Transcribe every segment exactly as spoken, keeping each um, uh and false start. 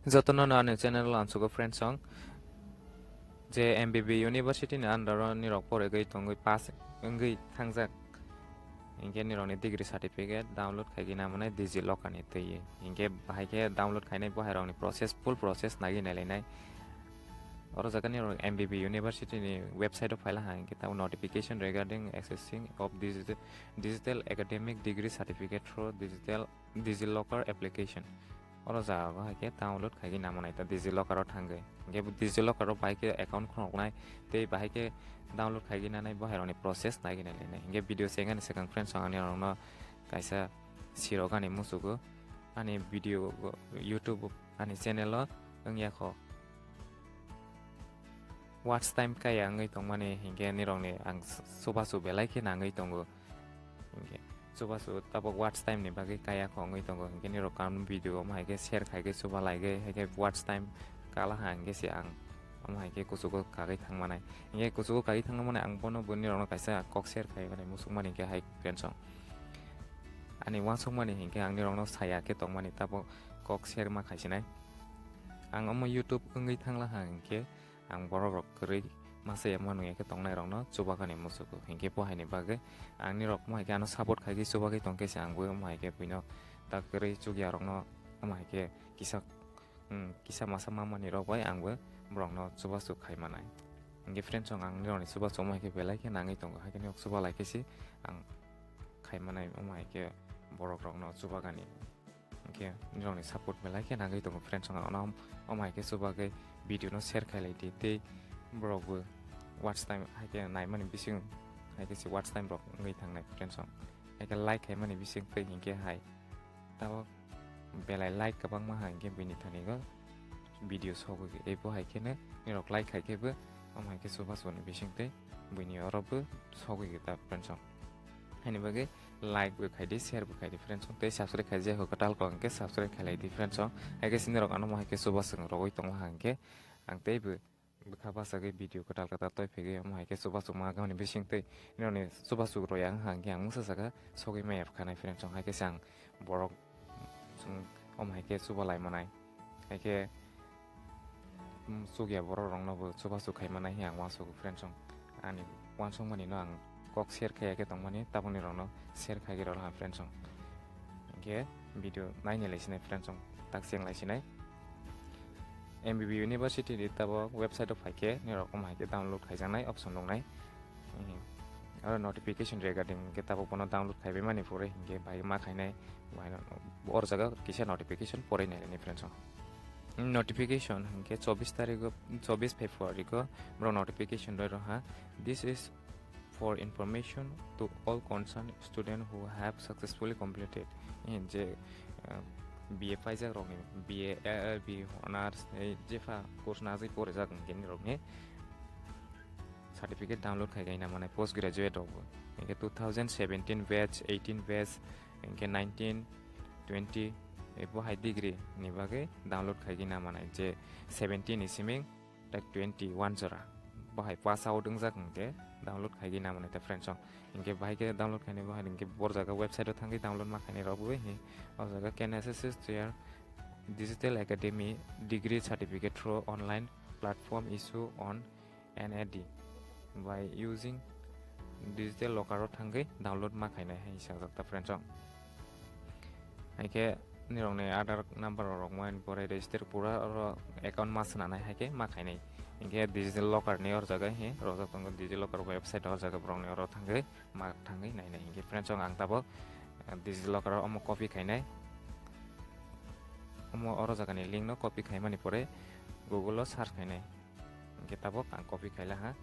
Jotono no ani channel o ang sugo friends song. Je M B B University ni under o nirok porigwi tongwi pass wngwi thangjak. Hinkhe nirokni degree certificate download khaigwi namanai Digi Locker ni twi. Hinkhe bahai khe download khainai bohairokni process, full process nagwi nailainai. Oro jaga nirok M B B University ni website o phaila ha hinkhe tamo notification regarding accessing of digital, digital academic degree certificate through digital Digi Locker application. Oro jaga o hai khe download khaigwi namanai ta Digi Locker o thangwi. Hinkhe bo Digi Locker o bahai khe account khunuknai tei bahai khe download khaigwi nanai bohairokni process nagwi nailainai. Hinkhe video se wngani swkang friends ang ani norokno kaisa sirok ani musugo. Ani video bo YouTube ani channel o wngya kho. Watch time kaya wngwi tongmani hinkhe nirokni ang s-, chubachu belai khe nangwi tongo. Hinkhe chubachu tabuk watch time ni bagwi kaya kho wngwi tongo. Hinkhe nirok karon video omo hai khe share khai khe chuba lai khe, hai khe watch time kala ha hinkhe se ang omo hai khe kuchugo kagwi thangmanai. Hinkhe kuchugo kagwi thangmanai ang bono bo nirokno kaisa kok share khai mani musukmani hinkhe hai friends song. Ani uansukmani hinkhe ang nirokno saya khe tongmani tabuk kok share ma khaisinai. Ang omo YouTube wngwi thangla ha hinkhe ang borok rok kwrwi masa ya manu ya khe tongnai rokno chubakani musugo. Hinkhe bo haini bagwi ang nirok mo hai khe ano support khai khe chubagwi tong khe se ang bo mo hai khe buino ta kwrwi chukya rokno mo hai khe kisa, hmm, kisa masa mamani rok bai ang bo borokno chubachu khai manai. Hinkhe friends song ang nirokni chubachu mo hai khe belai khe nangwi tongo. Hai khe nirok chuba lai khe se ang khai manai mo hai khe borok rokno chubakani. Hinkhe nirokni support belai khe nangwi tongo friends, wngkha ono omo hai khe chubagwi video no share khai lai di tei borok bo watch time hai khe naimani bising hai khe se watch time rok wngwi thangnai friends, wng hai khe like khaimani bising tei hinkhe hai tabuk belai like kwbangma hai hinkhe bini thani go video sogwi ebo hai kheno nirok like khai khe bo omo hai khe chubachu ni bising tei buini oro bo sogwi ta friends, wng. Haini bagwi like bo khai di, share bo khai di friends, wng tei subscribe khai jai ho kwtal kok hinkhe subscribe khai lai di friends, wng. Hai khe sini rok ano mo hai khe chubachu rogwi tongma hai hinkhe ang tei bo bwkha bachagwi video kwtal kwtal toi phegwi omo hai khe chubachu ma gani bising tei nini chubachu roi ang hinkhe ang mungsa saka sogwi maya khanai friends, wng hai khe se ang borok chwng omo hai khe chuba lai manai. Hai khe, mm, chukya borok rokno bo chubachu khai manai hiya ang uansukgo friends, wng. Ani uansukmani no ang kok share khaiya khe tongmani tabukni rokno share khai khe rwlaha friends, wng. Hinkhe video naini lai sinai friends, wng. Tak cheng lai sinai. M B B University ni tabuk website o phai khe nirok omo hai khe download khaijaknai option tongnai. Oro notification regarding hinkhe tabuk bono download khaibai mani pore hinkhe bai ma khainai, bai no, oro jaga kisa notification pore nai ni friends, wng. Notification hinkhe chobbish tarikh o, chobbish February o borok notification roi rwha. This is for information to all concerned students who have successfully completed, eh, je, eh, B A paijak rokni, B A, L L B, honours, eh, jepha course najwi porijak hinkhe nirokni certificate download khai kaina manai post graduate rokbo. Hinkhe two thousand seventeen batch, eighteen batch, hinkhe nineteen, twenty, ebo hai degree ni bagwi download khai kaina manai je seventeen ni siming tak twenty one jora. Bo hai pass out wngjak hinkhe download khai kaina manai ta friends, wng. Hinkhe bahai khe download khainai bo hai hinkhe bor jaga website o thangwi download ma khainai rok bo hi. O jaga can assist their digital academy degree certificate through online platform issue on N A D by using digital locker o thangwi download ma khainai hai sakjak ta friends, wng. Hai khe nirokni Aadhaar number rok rwkmani pore register pura oro account ma swnamnai hai khe ma khainai. Hinkhe digital locker ni oro jaga hi rojak tongo, digital locker website oro jaga borokni oro thangwi ma thangwi nainai. Hinkhe friends, wng ang tabuk, eh, digital locker o omo copy khainai. Omo oro jaga ni link no copy khaimani pore Google o search khainai. Hinkhe tabuk ang copy khaila ha.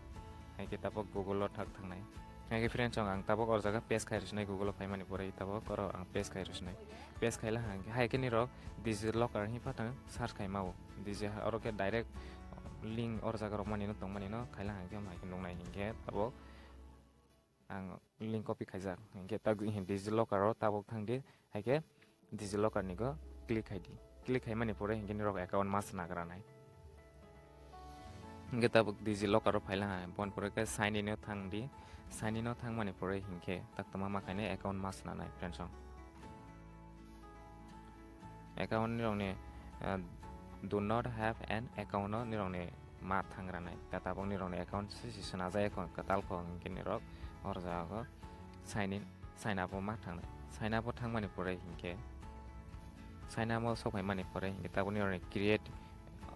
Hai khe tabuk Google o thak thangnai. Hai khe friends, ang, ang tabuk oro jaga paste khai rwsinai, Google o phaimani pore tabuk oro ang paste khai rwsinai. Paste khaila ha, hinkhe hai khe nirok digital locker hinwi phatang search khai mao. Digi oro khe direct link oro jaga rok mani no tongmani no khaila ha, hinkhe hai khe nuknai hinkhe tabuk ang link copy khaijak. Hinkhe tabuk digital locker o tabuk thang di, hai khe digital locker ni go click khai di. Click khaimani pore hinkhe nirok account ma swnam granai. Hinkhe tabuk digital locker o phaila ha, boni pore khe sign in o thang di. Sign in o thangmani pore hinkhe tak tama ma khainai account ma swnamnai friends, wng. Account ni rokni, ah, do not have an account no nirokni ma thangranai. Ta tabok nirokni account se se swnajak, account kwtal kho, hinkhe nirok or jago sign in, sign up o ma thangnai. Sign up o thangmani pore hinkhe, sign up o sokphaimani pore hinkhe tabok nirokni create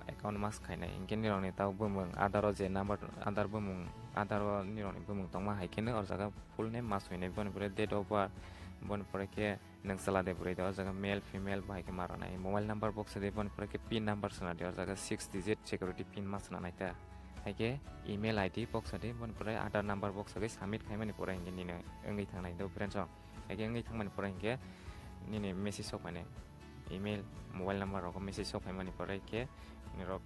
account mas khainai. Hinkhe nirokni tabok bumung Aadhaar o je number, Aadhaar bumung, Aadhaar o nirokni bumung tongma hai kheno or jaga full name mas winai, boni pore date of birth, boni pore khe nwng chwla de bwrwi de, o jaga male, female, bo hai khe ma rwnai. Mobile number boksa de, boni pore khe pin number swnadi, o jaga six digit security pin ma swnanai ta. Hai khe email I D boksa de, boni pore Aadhaar number boksa de submit khaimani pore hinkhe nini wngwi thangnai do friends song. Hai khe wngwi thangmani pore hinkhe nini message sok phainai. Email, mobile number rok message sok phaimani pore khe nirok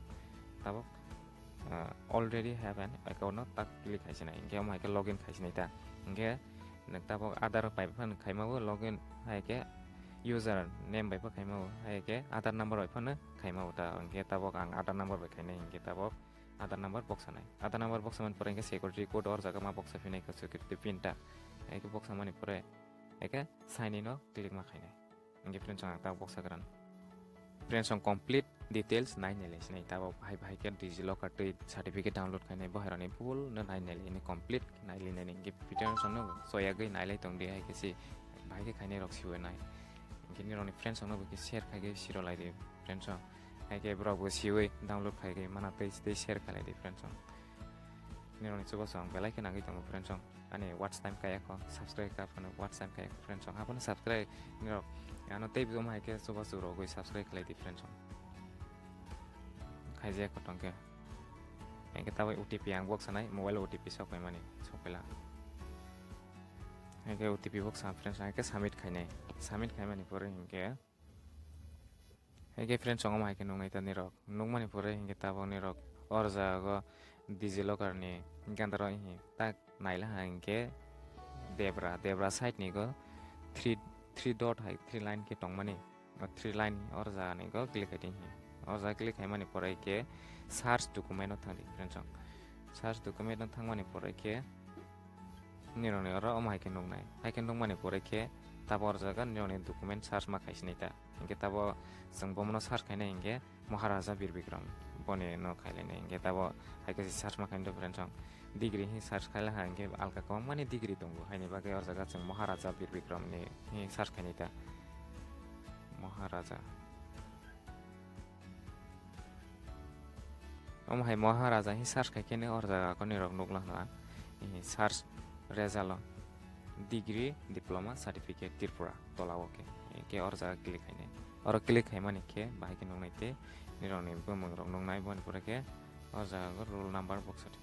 tabok, ah, already have an account no tak click khaisinai. Hinkhe omo hai khe login khaisinai ta. Hinkhe nwng tabok Aadhaar bai phano khaima o login, hai khe user name bai pha khaima o, hai khe Aadhaar number bai phano khaima o ta. Hinkhe tabok ang Aadhaar number bai khainai, hinkhe tabok Aadhaar number boksanai. Aadhaar number boksamani pore hinkhe security code or jaga ma boksa phinai khe security pin ta. Hai khe boksamani pore hai khe sign in no click ma khainai. Hinkhe friends song ang tabok boksa gran. Friends song complete details nai nai lai sinai tabok hai bahai khe DigiLocker twi certificate download khainai, bo hai rokni full no nai nai lai ni complete nai lai nai ni. Hinkhe friends song no soyagwi nai lai tong di, hai khe si bahai khe khainai rok siwi nai. Hinkhe nirokni friends song no bo khe share khai khe siro lai di friends song. Hai khe borok bo siwi download khai khe mana tei tei share khai lai di friends song. Nirokni chubachu ang belai khe nangwi tongo friends song. Ani watch time kaya kho, subscribe ka phano watch time kaya kho friends song. Haphano subscribe nirok ano tei bwswk hai khe chubachu rogwi subscribe khlai di friends song. Khaijak kho tongkhe. Hinkhe tabuk O T P ang boksanai, mobile O T P sok phaimani, sok phaila. Hinkhe O T P boksa friends song, hinkhe submit khainai. Submit khaimani pore hinkhe Hai khe friends song omo hai khe nuknai ta nirok. Nukmani pore hinkhe tabok nirok or jago DigiLocker ni gandaro hinkhe tak naila ha hinkhe debra, debra side ni go three, three dot hai three line khe tongmani. O three line or jaga ni go click khai di hinkhe. Or jaga click khaimani pore khe search document o thang di friends song. Search document o thangmani pore khe nirokni oro omo hai khe nuknai. Hai khe nukmani pore khe tabok or jaga nirokni document search ma khaisinai ta. Hinkhe tabok chwng bomono search khainai hinkhe Maharaja Bir Bikram boni no khailainai. Hinkhe tabok hai khe se search ma khainai friends song. Degree hi search khaila ha hinkhe alka kwbangmani degree tongo. Haini bagwi or jaga chwng Maharaja Bir Bikram ni hi search khainai ta. Maharaja. Omo hai Maharaja hi search khai khe nw or jaga khe nirok nukla hwnla. Search result o degree diploma certificate Tripura tola o khe. Khe or jaga click khainai. Oro click khaimani khe bahai khe nuknai tei nirokni bumung rok nuknai boni pore khe or jaga roll number boksa di.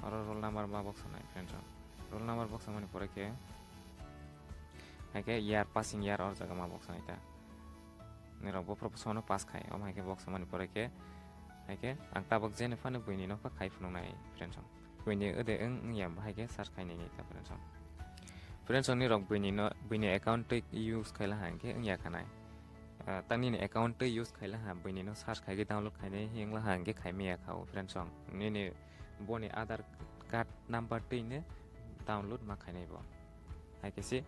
Oro roll number ma boksa nai friends rok. Roll number boksa mani pore khe hai khe year, passing year or jaga ma boksa nai ta. Nirok bo profession no pass khai, omo hai khe boksa mani pore khe, hai khe ang tabok jene phano buini no pha khai phunuk nai friends song. Buini ode wng wngya bo hai khe search khai nai ta friends song. Friends song nirok buini no, buini account twi use khaila ha hinkhe wngya khanai. Ah, ta nini account twi use khaila ha, buini no search khai khe download khainai wngla ha hinkhe khai maya kha o friends song. Nini boni Aadhaar card number twi no download ma khainai bo. Hai khe se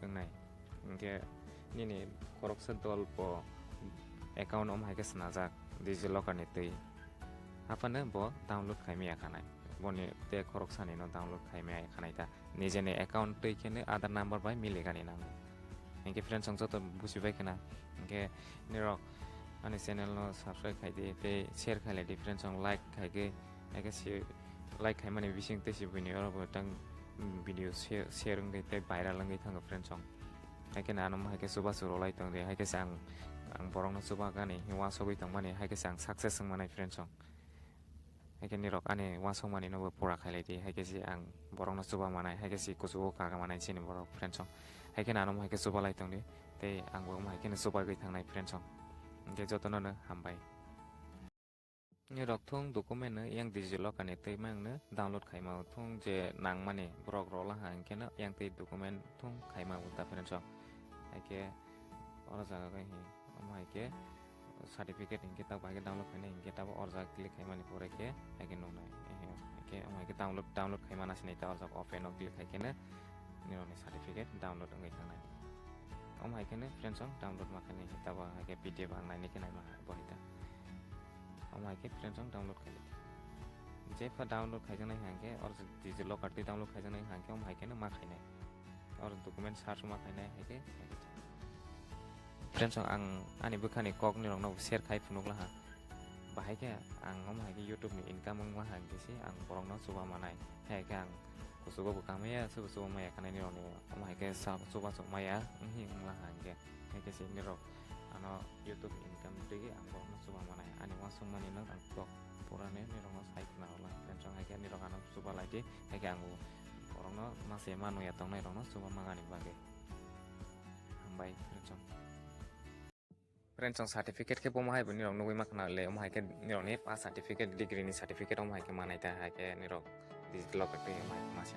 wngnai. Hinkhe nini khoroksa dol bo account omo hai khe swnajak DigiLocker ni twi. Aphano bo download khai maya khanai. Boni tei khoroksa ni no download khai maya khanai ta. Nijeni account twi khe no Aadhaar number bai miligani nango. Hinkhe friends song joto bujibai khna. Hinkhe nirok ani channel no subscribe khai di tei share khai lai di friends song, like khai khe. Hai khe se like khaimani bising tei se buini oro bo tang video share, share wngwi tei viral wngwi thango friends song. Hai khe ano hai khe chubachu rwlai tong di, hai khe se ang, ang borokno chubagani uansugwi tongmani, hai khe se ang success wng manai friends song. Hai khe nirok ani uansukmani no bo pura khai lai di, hai khe se ang borokno chuba manai, hai khe se kuchugo kaga manai chini borok friends song. Hai khe ano hai khe chuba lai tong di, tei ang bo hai khe no chubagwi thangnai friends song. Hinkhe jotono no hambai. Nirok thung document no yang DigiLocker ni twi mang no download khai mao thung je nangmani borok rwla ha hinkhe no yang twi document thung khai mao ta friends song. Hai khe oro jaga bai hi omo hai khe certificate hinkhe tabuk hai khe download khainai hinkhe tabuk oro jaga click khaimani pore khe hai khe nuknai. Hai khe omo hai khe download, download khai mana sinai ta oro jaga open o click khai khe no nirokni certificate download wngwi thangnai. Omo hai khe no friends song download ma khainai, tabo hai khe P D F ang nainai khe naima bo hai ta. Omo hai khe friends song download khainai. Jepha download khaijaknai hai khe or Digi Locker twi download khaijaknai hai khe omo hai khe no ma khainai. Or document search ma khainai hai khe. Friends song ang ani bwkhani kok nirok no share khai phunuk laha. Bahai khe ang omo hai khe YouTube ni income wngma hai khe se ang borok no chuba manai. Hai khe ang kuchugo bo kamaya, chuba chuba maya khanai nirok ni omo hai khe sa chuba chuk maya wnghi wngla hai khe. Hai khe se nirok ano YouTube income twi ang borok no chuba manai. Ani uansuk mani no ang kok pura ni nirok no sai khna rwla. Friends song hai khe nirok ano chuba lai di. Hai khe ang bo borok no ma se ma nung ya tongnai rok no chuba mangani bagwi. Hambai friends song. Friends song certificate khe bomo hai bo nirok nugwi ma khna le, omo hai khe nirok ni pass certificate, degree ni certificate omo hai khe manai ta hai khe nirok Digi Locker twi omo hai khe ma se.